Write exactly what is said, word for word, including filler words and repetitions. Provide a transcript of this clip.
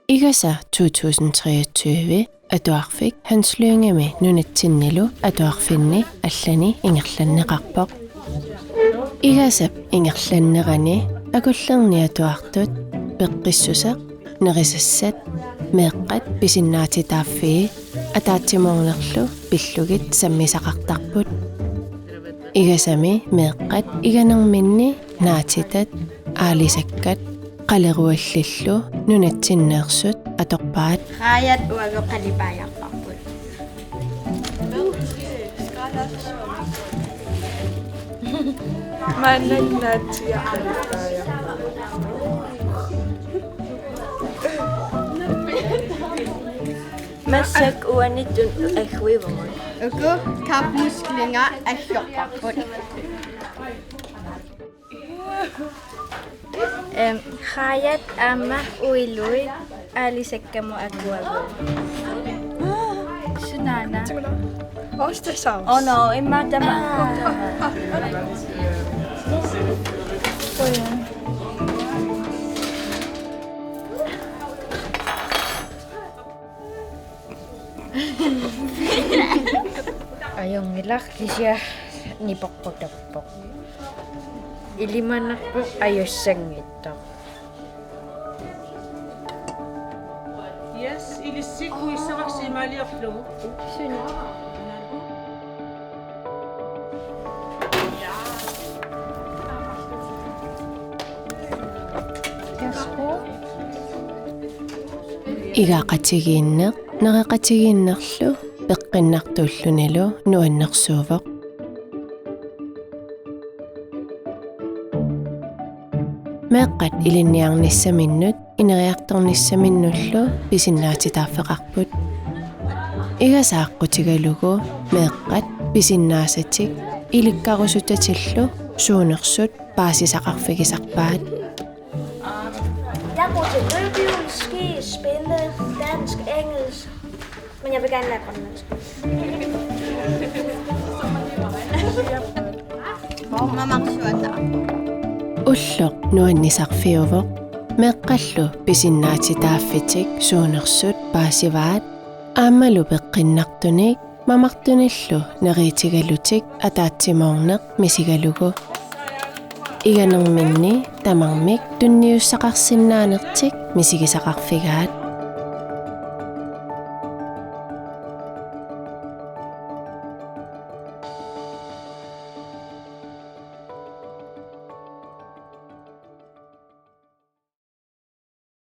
Igasa to tusind treogtyve atuarfik Hans Lyngemi nunatsinnilu atuarfinni allani ingerlanneqarpoq. Igasap ingerlannerani akullerni atuartut peqqissuseq, nerisassat, meeqqat pisinnaatitaaffii ataatsimoornerlu pillugit sammisaqartarput. Igasami meeqqat iganerminni naatitat, aalisakkat, qaleruallillu nunatsinneersut atorpaat. Raajat uagut qalipaajarparput. Maanna naatsiaq qalipaajarparput. Massakkut uaniittut agguivagut. Uku kapmuslinnga aggiorparput. Em, raajat aamma uiluit aalisakkamut akuagut. Sunaana. Ostasaus. Oh no, immaqa tama. Ajunngilaq, kisianni nipeqqutappoq. Ilimanarpoq ajussanngitsoq. Yes, ilissi kuissavarsi imaaliorlugu. Igaqatigiinneq nereqatigiinnerlu peqqinnartuullunilu nuannersuuvoq. Meeqqat ilinniarnissaminnut ineriartornissaminnullu pisinnaatitaaffeqarput. Igasa aqqutigalugu meeqqat pisinnaasatik ilikkarusutatillu suunersut paasisaqarfigisarpaat. Jeg er god til løbehjul, ski, spinde, dansk, engelsk. Men jeg vil gerne lære grønlandsk. Mamarsuata. Ulloq nuannisarfiuvoq meeqqallu pisinnaatitaaffitik suunersut paasivaat aammalu peqqinnartunik mamartunillu neriuutigalutik ataatsimoorneq misigalugu. Iganerminni tamarmik tunniussaqarsinnaanertik misigisaqarfigaat.